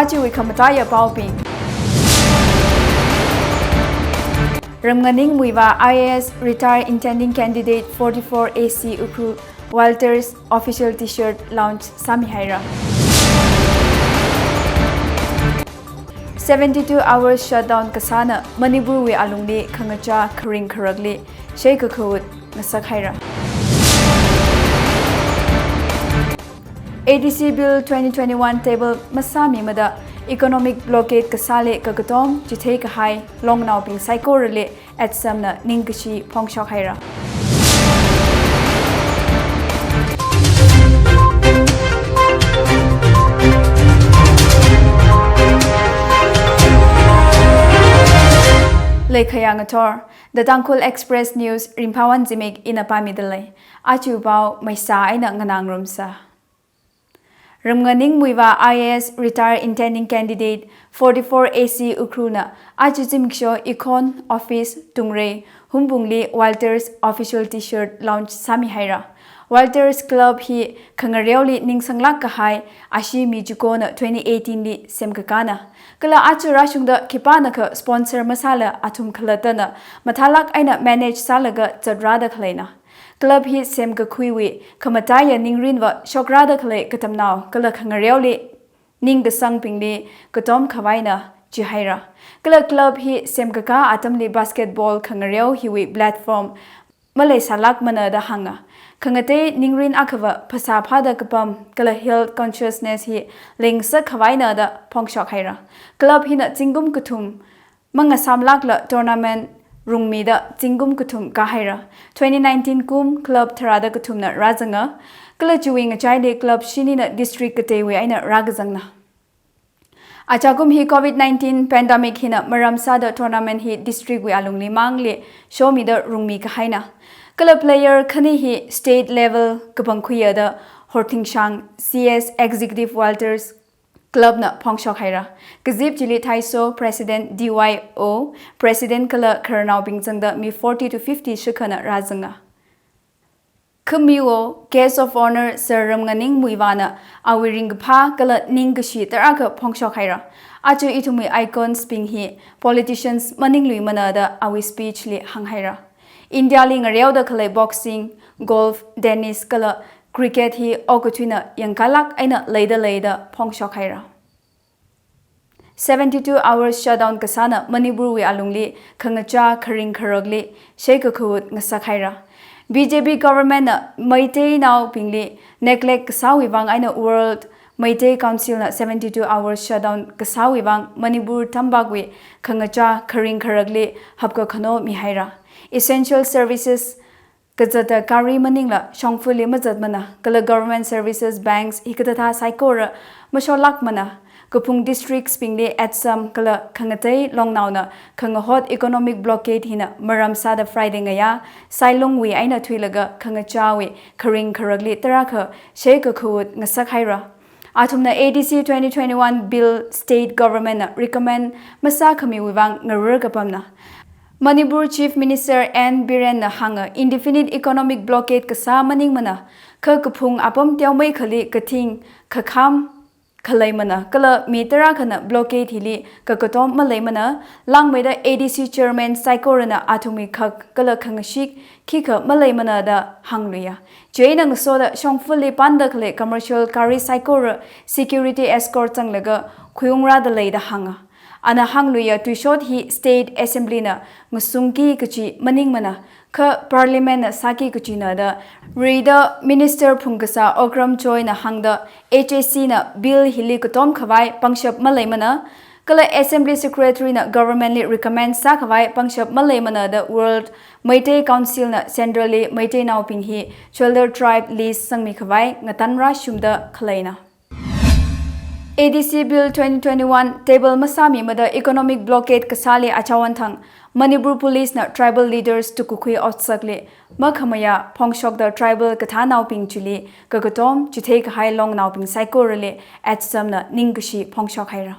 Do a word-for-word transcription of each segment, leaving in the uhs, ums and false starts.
Ajawui khamataiya paobing. Ramnganing Muivah I A S retired intending candidate forty-four A C Ukhrul Walters official T-shirt launch sāmihaira. Seventy-two hours shutdown kasāna Manipurwui alungli khangachā kharing kharakli sheikakhuwut ngasakhaira. A D C Bill twenty twenty-one table masāmimada economic blockade kasāli kakatom chithei kahai longnaobing saikorali ATSUM na ningkashi phongshok haira. Leikhayā ngathor, The Tangkhul Express News, Ringphāwon Zimik ina pāmidalei. Aja pao maisā eina nganāngarumsa. Ramnganing Muivah I A S retired intending candidate forty-four A C Ukhrulna aja zimiksho Ikhon Office Tungrei Hungpungli Walters official T-shirt launch sāmihaira. Walters Club hi khangareoli ningsanglāk kahai ashee mi chikona twenty eighteen li semkakāna. Kala aja rāshungda khipānakha sponsor masāla athum khalattana mathālāk eina manage sālaga zatrāda khaleina. Club hi semkakhuiwui khamataiya ningrinva shokrada khalei katamnao kala khangareoli ningkasangbingli katom khavaina jihaira. Kala club hi semkakā atamli basketball khangareo hiwui platform maleisālākmana da hānga. Khangatei ningrin akhava phasā phāda kapam kala health consciousness hi leingasak khavaina da phongshok haira. Club hina zingkum kathum mangasamlākla tournament rungmida zingkum kathum kāhaira. Twenty nineteen kum club tharāda kathumna rāzanga. Kala chiwui ngachaili club shinina district kateiwui eina rākazangna. Ajakum hi covid nineteen pandemic hina maram sāda tournament hi district wui alungli mangli shomida rungmi kahaina. Kala player khani hi state level kapangkhuiya da Horthingshang C S Executive Walters Club na phongshok haira. Kazip chili Thaiso President D Y O, President kala khararnaobing zangda mi forty to fifty shikhana rāzanga. Khamiwo Guest of Honour Sir Ramnganing Muivahna awui ringkaphā kala ningkashi tarākha phongshok haira. Aja ithumwui icons bing hi politicians maningluimana da awui speech li hānghaira. India li ngareoda khalei boxing, golf, tennis kala cricket hi okathuina yangkālāk eina leida leida phongshok haira. Seventy-two hours shutdown kasāna Manipurwui alungli khangachā kharing kharakli sheikakhuwut ngasak haira. B J P government na Meiteinaobingli neglect kasāwui vang eina World Meitei Council na seventy-two hours shutdown kasāwui vang Manipur tampakwui khangachā kharing kharakli hapkakhano mihaira. Essential services kazata gari maningla shongfali mazatmana, kala government services, banks hikathāthā saikora masholākmana. Kaphung districts bingli ATSUM kala khangatei longnaona khangahot economic blockade hina maram sāda Friday ngayā sailungwui eina thuilaga khangachāwui kharing kharakli tarākha sheikakhuwut ngasak haira. Athumna A D C twenty twenty-one Bill State Government na recommend masākhamiwui vang ngarur kapamna. Manipur Chief Minister N Biren na hānga indefinite economic blockade kasā maningmana, kha kaphung apam teomeikhali kathing khakham khaleimana, kala mi tarākhana blockade hili kakatom maleimana, langmeida A D C chairman saikorana athumwui khak kala khangashik khikha maleimana da hāngluiya. Chieina ngasoda shongfali panda khalei commercial gari saikora security escort zanglaga khuiungrāda lei da hānga. Ana hāngluiya tuishot hi State Assembly na ngasungki kachi maningmana, kha Parliament na sāki kachina da rida Minister phungkasā Okram Joy na hāngda H A C na bill hili katom khavai pangshap maleimana, kala Assembly Secretary na government li recommend sākhavai pangshap maleimana da World Meitei Council na Central li Meiteinaobing hi Scheduled Tribe list sangmi khavai ngatanrā shumda khaleina. A D C Bill twenty twenty-one table masāmimada economic blockade kasāli achawan thang Manipur Police na tribal leaders tukakhui otsakli makhamayā phongshokda tribal kathānaobing chili kakatom chithei kahai longnaobing saikorali ATSUM na ningkashi phongshok haira.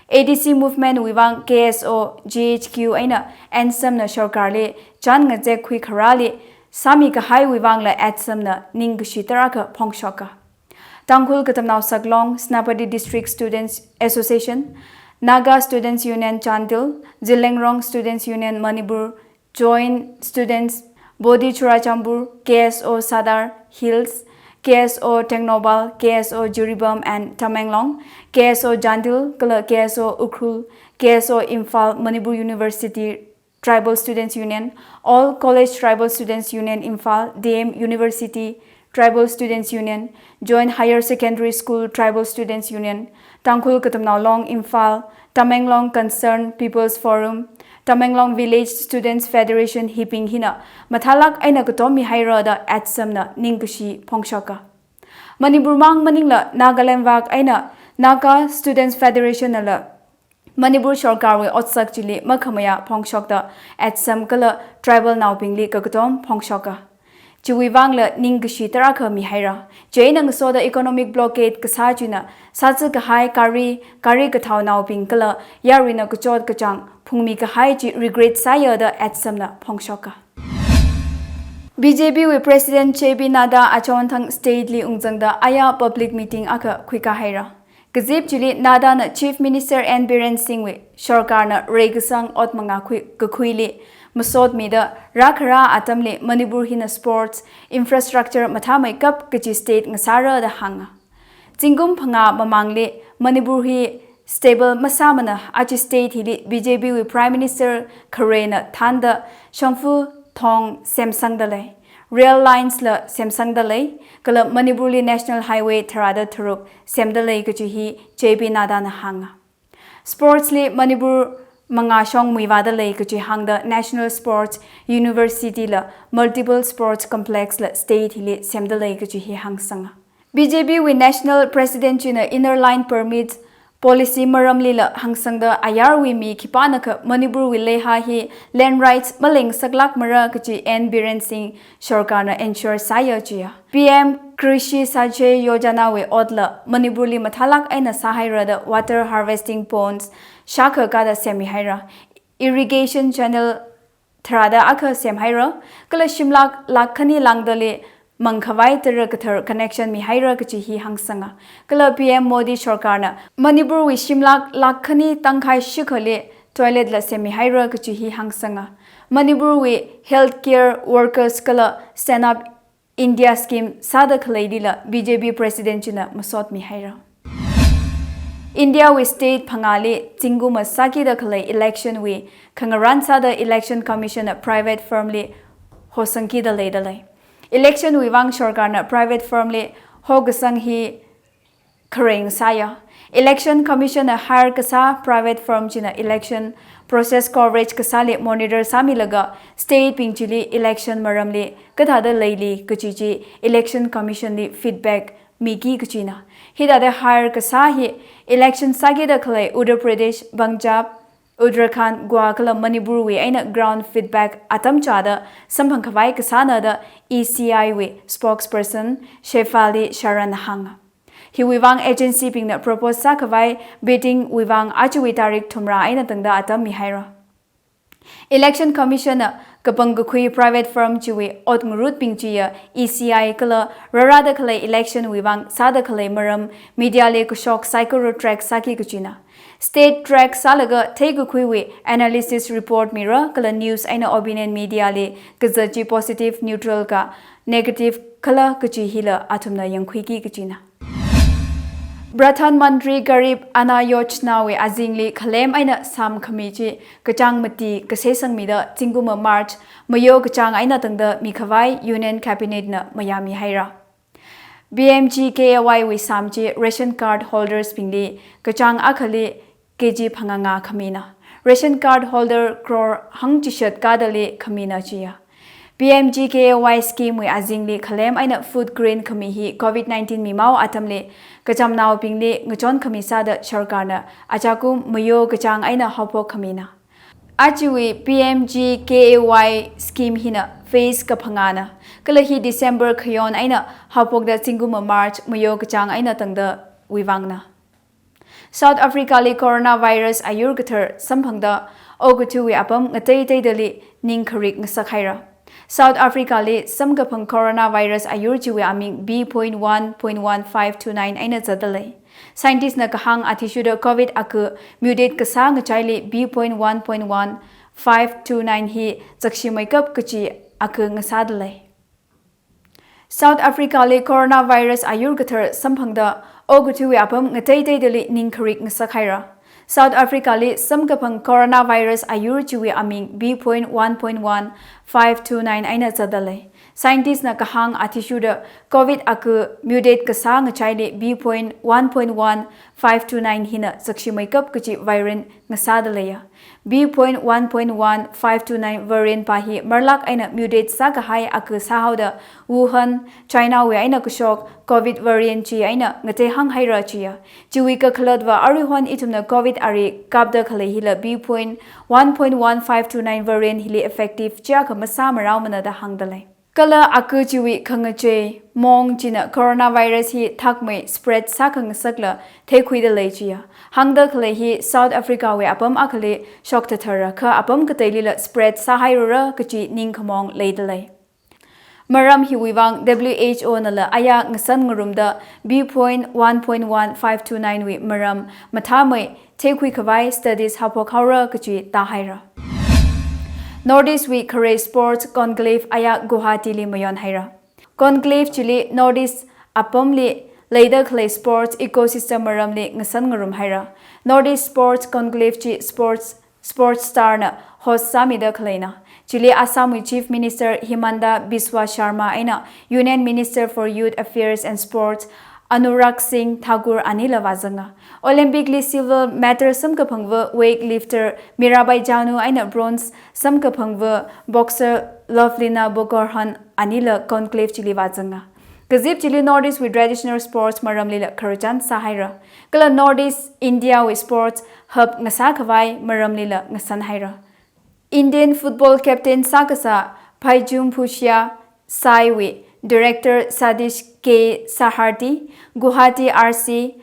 A D C movement wui vang K S O, G H Q eina ANSAM na sorkarli chān ngazek khui kharāli sāmi kahaiwui vangla ATSUM na ningkashi tarākha phongshoka. Tangkhul Katamnao Saklong, Senapati District Students Association, Naga Students Union Chandel, Zeliangrong Students Union Manipur, Joint Students Body Churachandpur, K S O Sadar Hills, K S O Tengnoupal, K S O Jiribam and Tamenglong, K S O Chandel, kala K S O Ukhrul, K S O Imphal, Manipur University Tribal Students Union, All College Tribal Students Union Imphal, D M University Tribal Students Union, Joint Higher Secondary School Tribal Students Union, Tangkhul Katamnao Long Imphal, Tamenglong Concerned People's Forum, Tamenglong Village Students Federation hibing hina mathālāk eina katommi haira da ATSUM na ningkashi phongshoka. Manipur mang maningla Nagaland vak eina Naga Students Federation nala Manipur sorkarwui otsak chili makhamayā phongshokda ATSUM kala tribal naobingli kakatom phongshoka. Chiwui vangla ningkashi tarākha mihaira. Chieina ngasoda economic blockade kasā china sāzā kahai gari, gari kathao naobing kala yaruina kachot kachāng phungmi kahai chi regret sāya da ATSUM na phongshoka. B J P wui President J P Nadda achonthang state li ungzangda aya public meeting akha khuikahaira. Kazip chili Nadda na Chief Minister N Biren Singh wui sorkarna reikasang ot mangā khui, kakhuili masotmida rākhara atamli Manipur hina sports infrastructure mathāmeikap kachi state ngasāra da hānga. Zingkum phangā mamangli Manipur hi stable masāmana achi state hili B J P wui Prime Minister kharena thānda shongfa thong semsangda lei, rail lines la semsangda lei, kala Manipur li National Highway tharāda tharuk semda lei kachi hi J P Nadda na hānga. Sports li Manipur mangā shong muivāda lei kachi hāngda National Sports University la multiple sports complex la state hili semda lei kachi hi hāngsanga. B J P wui National President china Inner Line Permit policy maramli la hāngsangda ayarwui mi khipānakha Manipur wui leiha hi land rights maleng saklākmara kachi N Biren Singh sorkarna ensure sāya chiya. P M Krishi Sanchai Yojana wui otla Manipur li mathālāk eina sāhaira da water harvesting ponds shākha kada semmihaira. Irrigation channel tharāda akha semhaira, kala shimlak lakh khani lāngdali mangkhavai tara kathar connection mihaira kachi hi hāngsanga. Kala P M Modi sorkarna Manipur wui shimlak lakh khani tangkhai shikhali toilet la semmihaira kachi hi hāngsanga. Manipur wui healthcare workers kala Stand Up India scheme sāda khaleilila B J P President china masotmihaira. India wui state phangāli zingkum sākida khalei election wui khangarān sāda Election Commission na private firm li hosangkida leida lei. Election wui vang sorkarna private firm li hokasang hi khareng sāya. Election Commission na hire kasā private firm china election process coverage kasāli monitor sāmilaga state bing chili election maramli kathāda leili kachi chi Election Commission li feedback miki kachina. Hithāda hire kasā hi election sākida khalei Uttar Pradesh, Punjab, Uttarakhand, Goa kala Manipur wui eina ground feedback atam chāda samphang khavai kasāna da E C I wui spokesperson Shefali Sharan hānga. Hiwui vang agency bingna propose sākhavai bidding wui vang achuwui tarik thumrā eina tangda atam mihaira. Election Commission na kapang kakhui private firm chiwui ot ngarut bing chiya E C I kala rārāda khalei election wui vang sāda khalei maram media li kashok saikora track sāki kachina. State track sālaga theikakhuiwui analysis report mira kala news eina opinion media li kazat chi positive, neutral ka negative khala kachi hila athumna yangkhuiki kachina. Pradhan Mantri Garib Anna Yojana wui azingli khalem eina samkhami chi kachāng mati kasei sangmida zingkum March mayo kachāng eina tangda mikhavai Union Cabinet na mayāmihaira. P M G K A Y wui sam chi ration card holders bingli kachāng akhali K G phangā ngā khamina. Ration card holder crore hangchishat kadali khamina chiya. P M G K A Y scheme wui azingli khalem eina food grain khami hi COVID nineteen mimao atamli kachamnaobingli ngachon khami sāda sorkarna achakum mayo kachāng eina haophok khamina. Achiwui P M G K A Y scheme hina phase kaphangāna. Kala hi December khayon eina haophokda zingkum March mayo kachāng eina tangda wuivangna. South Africa li coronavirus ayur kathar samphangda okathuiwui apam ngateiteidali ningkharik ngasakhaira. South Africa li samkaphang coronavirus ayur chiwui aming B point one point one five two nine eina zatdalei. Scientist na kahāng athishurda Covid aku mutate kasā ngachaili B point one point one five two nine hi zakshimeikap kachi aku ngasādalei. South Africa li coronavirus ayur kathar samphangda okathuiwui apam ngateiteidali ningkharik ngasakhaira. South Africa li samkaphang coronavirus ayur chiwui aming B point one point one five two nine eina zatdalei. Scientist na kahāng athishurda Covid aku mutate kasā ngachaili B point one point one five two nine hina zakshimeikap kachi variant ngasādaleiya. B point one point one five two nine variant pa hi marlak eina mutate sākahai aku sāhaoda Wuhan, China wui eina kashok Covid variant chi eina ngateihānghaira chiya. Chiwui kakhalatva aruihon ithumna Covid ari kapda khalei hila B point one point one five two nine variant hili effective chiakha masāmaraomana da hāngdalei. Kala aku chiwui khangachei mong china coronavirus hi thakmei spread sākhangasakla theikhuidalei chiya. Hāngda khalei hi South Africa wui apam akhali shoktathara kha apam kateilila spread sāhairara kachi ningkhamong leidalei. Maram hiwui vang W H O nala aya ngasan ngarumda B point one point one five two nine wui maram mathāmei theikhui khavai studies haophok haora kachi tāhaira. Northeast wui khare sports conclave aya Guwahati li mayonhaira. Conclave chili Northeast apamli leida khalei sports ecosystem maramli ngasan ngarumhaira. Northeast Sports Conclave chi sports Sports Star na host sāmida khaleina. Chili Assam wui Chief Minister Himanta Biswa Sarma eina Union Minister for Youth Affairs and Sports Anurag Singh Thakur anila vāzanga. Olympic li silver medal samkaphangva weightlifter Mirabai Janu eina bronze samkaphangva boxer Lovlina Borgohain anila conclave chili vāzanga. Kazip chili Northeast wui traditional sports maramlila khararchan sāhaira. Kala Northeast India wui sports hub ngasā khavai maramlila ngasanhaira. Indian football captain sākasā Bhaijum Bhutia Sai wui director Satish K Sarathy, Guwahati R C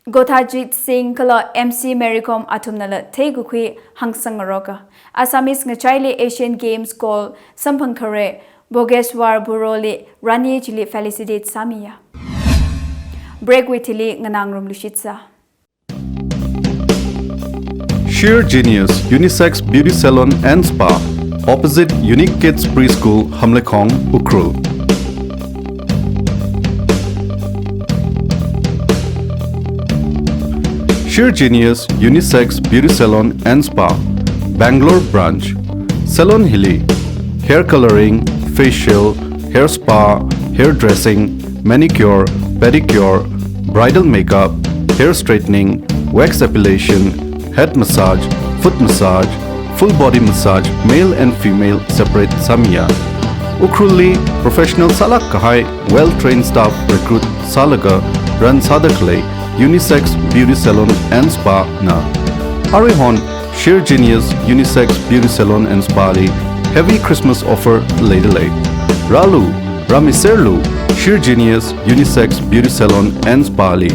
Gothajeet Singh kala M C Mary Kom athumnala theikakhui hāngsang ngaroka. Assamese ngachaili Asian Games gold samphang khare Bogeshwar Boro li rani chili felicitate sāmiya. Break wui thili nganāngarum lushitsa. Sheer Genius Unisex Beauty Salon and Spa, opposite Unique Kids Preschool, Hamleikhong, Ukhrul. Sheer Genius Unisex Beauty Salon and Spa, Bangalore Branch. Salon hili hair coloring, facial, hair spa, hair dressing, manicure, pedicure, bridal makeup, hair straightening, wax epilation, head massage, foot massage, full body massage, male and female separate sāmiya. Ukhrulli professional sālāk kahai well-trained staff recruit sālaga run sāda khalei Unisex Beauty Salon and Spa na. Aruihon Sheer Genius Unisex Beauty Salon and Spa li heavy Christmas offer leidalei. Rālu, rāmiserlu, Sheer Genius Unisex Beauty Salon and Spa li.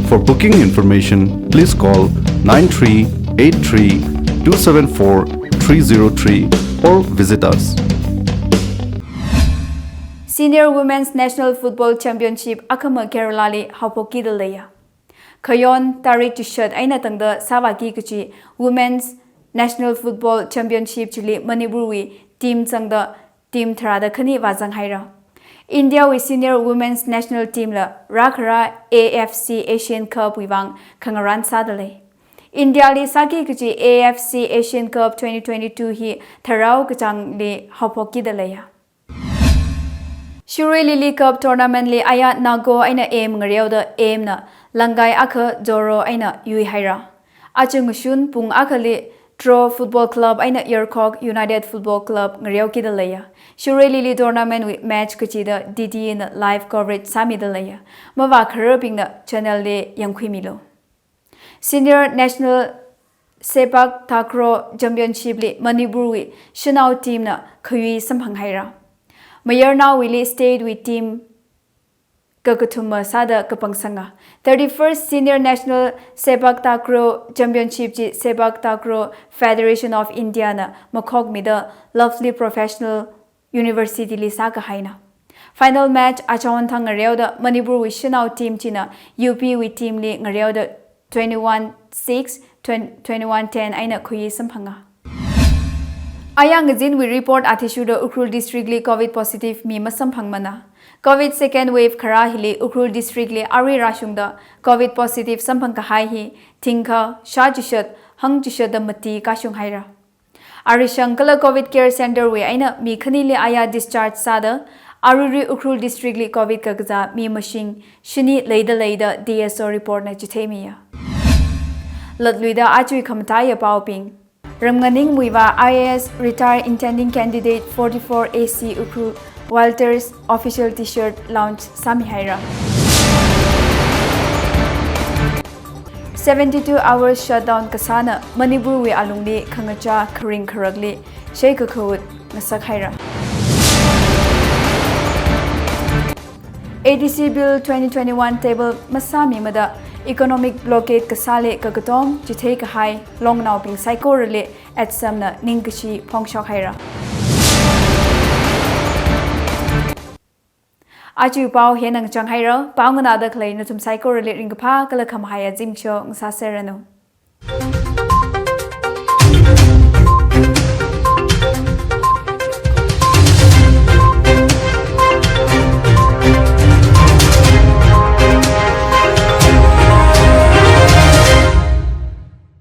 For booking information, please call nine three eight three two seven four three zero three or visit us. Senior Women's National Football Championship akhama Kerala li haophokkida leiya. Khayon tarik chishat eina tangda sāvāki kachi Women's National Football Championship chili Manipur wui team zangda team tharāda khani vāzanghaira. India wui senior women's national team la rākhara A F C Asian Cup wui vang khangarān sāda lei. India li sāki kachi A F C Asian Cup twenty twenty-two hi Tharao kachāngli haophokkida leiya. Shirui Lily Cup tournament li aya Nago eina A M ngareoda A M na langai akha draw eina yuihaira. Aja ngashun pung akhali Draw Football Club eina Yarkhok United Football Club ngareokida leiya. Shirui Lily tournament wui match kachida D D na live coverage sāmida leiya. Mavākhararbingna channel li yangkhuimilu. Senior National Sepak Takraw Championship li Manipur wui shanao team na khayui samphanghaira. Mayarnaowuili state wui team kakathuma sāda kapangsanga. Thirty-first Senior National Sepak Takraw Championship chi Sepak Takraw Federation of India na makhokmida Lovely Professional University li sākahaina. Final match achon thang ngareoda Manipur wui shanao team china U P wui team li ngareoda twenty-one six, twenty-one ten eina khuiyi samphanga. Aya ngazin wui report athishurda Ukhrul district li covid positive mi masamphangmana. Covid second wave kharā hili Ukhrul district li arui rāshungda covid positive samphang kahai hi thingkha shā chishat hang chishat da mati kashung haira. Arishang kala covid care center wui eina mi khanili aya discharge sāda, aruirui Ukhrul district li covid kakazā mi mashing shini leida leida D S O report na chitheimiya. Latluida achui khamataiya paobing. Ramnganing Muivah I A S retired intending candidate forty-four A C Ukhrul Walters official T-shirt launch sāmi haira. Seventy-two hours shutdown kasāna Manipur wui alungli khangachā kharing kharakli shei kakhawut ngasak haira. A D C Bill twenty twenty-one table masāmimada economic blockade kasāli kakatong chithei kahai longnaobing saikorali ATSUM na ningkashi phongshok haira. Achu pao hi nang chang haira, pao nganāda khalei nathum saikorali ringkaphā kala khamahaiya zimiksho ngasāserranu.